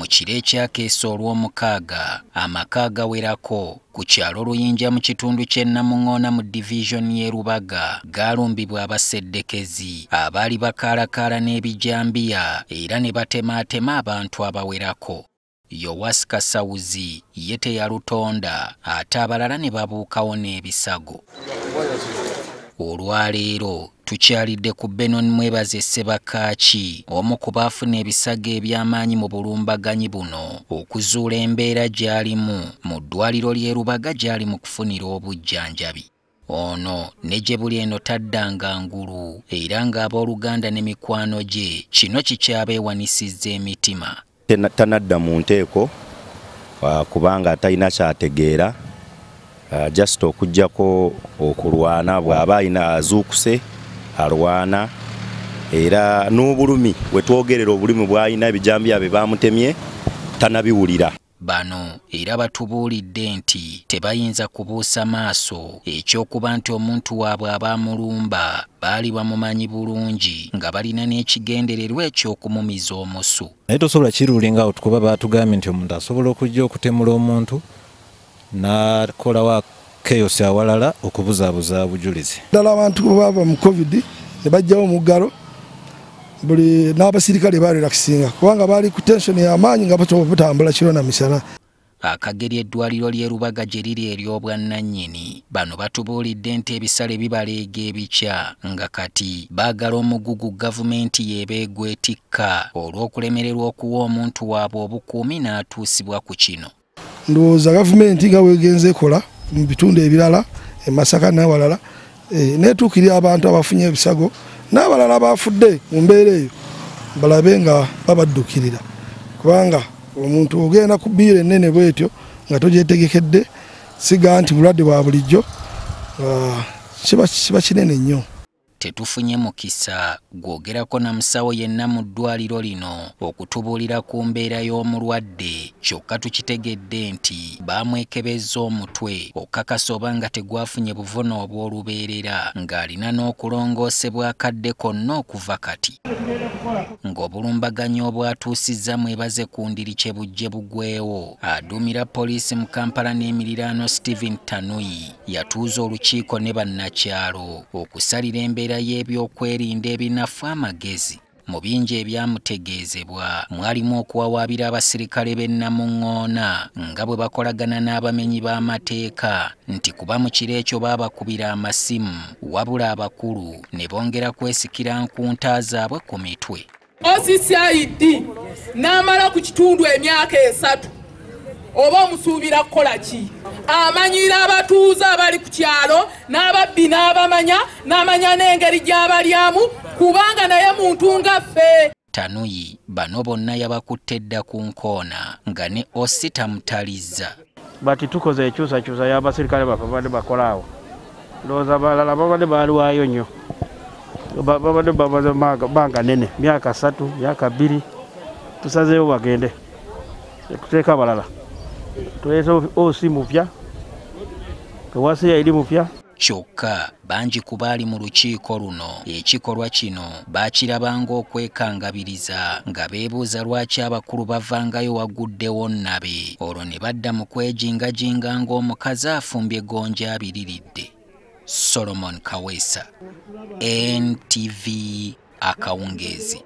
Mu kiro ekyakeesa olw'omukaaga, amaka agawerako ku kyalo Luyinja mu kitundu ky'e Namuŋŋoona mu divizoni y'e Rubaga gaalumbibwa abaseddekezi abaali bakaalakaala n'ebijambiya era ne batemaatema abantu abawerako. Yowasi Kasawuzi ye teyalutonda ate abalala ne babuukawo n'ebisago. Olwaleero tukyalidde ku Benon Mwebaze Ssebakaaki, omu ku baafuna ebisago eby'amaanyi mu bulumbaganyi buno, okuzuula embeera gy'alimu mu ddwaliro ly'e Rubaga gy'ali mu kufunira obujjanjabi. Ono ne gye buli eno taddanga ngulu era ng'abooluganda ne mikwano gye kino kikyabeewanisizza emitima. Tanadda mu nteeko kubanga talina kyategeera, just okuggyako okulwana bw'aba alina azuukuse alwana, era n'obulumi we twogerera obulumi bw'alina ebijambiya bye baamutemye tanabiwulira. Bano era batubuulidde nti tebayinza kubuusa maaso ekyokuba nti omuntu waabwe abaamulumba baali bamumanyi bulungi nga balina n'ekigendererwa eky'okumumiza omusu. Naye tosobola kirulinga awo kuba baatugambye nti omuntu asobola okujja okutemula omuntu n'akolawo chaos awalala okubuzaabuza bujulizi. Ddala abantu bwe bava mu COVID ne bajjawo omuggalo, buli n'abasirikale baarelakisinga kubanga baali ku tension y'amaanyi nga batambula kiro na misana. Akageri eddwaliro ly'e Rubaga gye liri ery'obwannannyini, bano batubuulidde nti ebisale bibaleega ebikya nga kati baagala omugugu gavumenti y'ebeegwetikka olw'okulemererwa okuwa omuntu waabwe obukuumi n'atuusibwa ku kino. Ndowooza gavumenti nga bwegenze ekola mu bitundu ebirala e Masaka n'awalala, neetuukirira abantu abafunye ebisago n'abalala bafudde mu mbeera eyo balabe nga babaddukirira, kubanga omuntu ogenda ku bbiiro ennene bw'etyo nga togyetegekedde, siga nti bulwadde bwa bulijjo, kiba kinene nnyo. Tetufunye mukisa gwogerako na musawo yenna mu ddwaliro lino okutubuulira ku mbeera y'omulwadde, kyokka tukitegedde nti baamwekebezza omutwe okukakasa oba nga tegwafunye buvune obw'olubeerera, ng'alina n'okulongoosebwa akadde konna okuva kati. Ng'obulumbaganyi obwatuusizza Mwebaze ku ndiri kye bujje bugwewo, aduumira poliisi mu Kampala n'emiriraano Stephen Tanuyi yatuuza olukiiko ne bannakyalo okusalira embeera y'ebyokwerinda ebinafu amagezi. Mu bingi ebyamutegeezebwa mwalimu okuwawaabira abasirikale b'e Namuŋŋoona nga bwe bakolagana n'abamenyi b'amateeka nti kuba mu kiro ekyo baabakubira amasimu, wabula abakulu ne bongera kwesikira nkunta zaabwe ku mitwe. OCCID n'amala ku kitundu emyaka 3, oba omusuubira kukola ki? Amanyira abatuuze abali ku kyalo n'ababbi n'abamanya, n'amanya n'engeri gy'abalyamu kubanga naye muntu nga ffe. Tanuyi bano bonna yabakutte dda ku nkoona nga ne OC tamutalizza. Bati tukoze ekyusakyusa y'abasirikale baffe babadde bakola awo, ndowooza abalala babadde balwayo nnyo, babadde bamaze bbanga nnene, myaka 3, myaka 2, tusazeewo bagende tuteeka abalala, tuleete OC mupya, tewasiyaidi mupya. Kyokka bangi ku baali mu lukiiko luno ekikolwa kino baakirabanga okwekangabiriza nga beebuuza lwaki abakulu bavangayo waguddewo nnabe, olwo ne badda mu kwejingajinga ng'omukazi afumbye gonja abiriridde. Solomon Kaweesa, NTV, akawungeezi.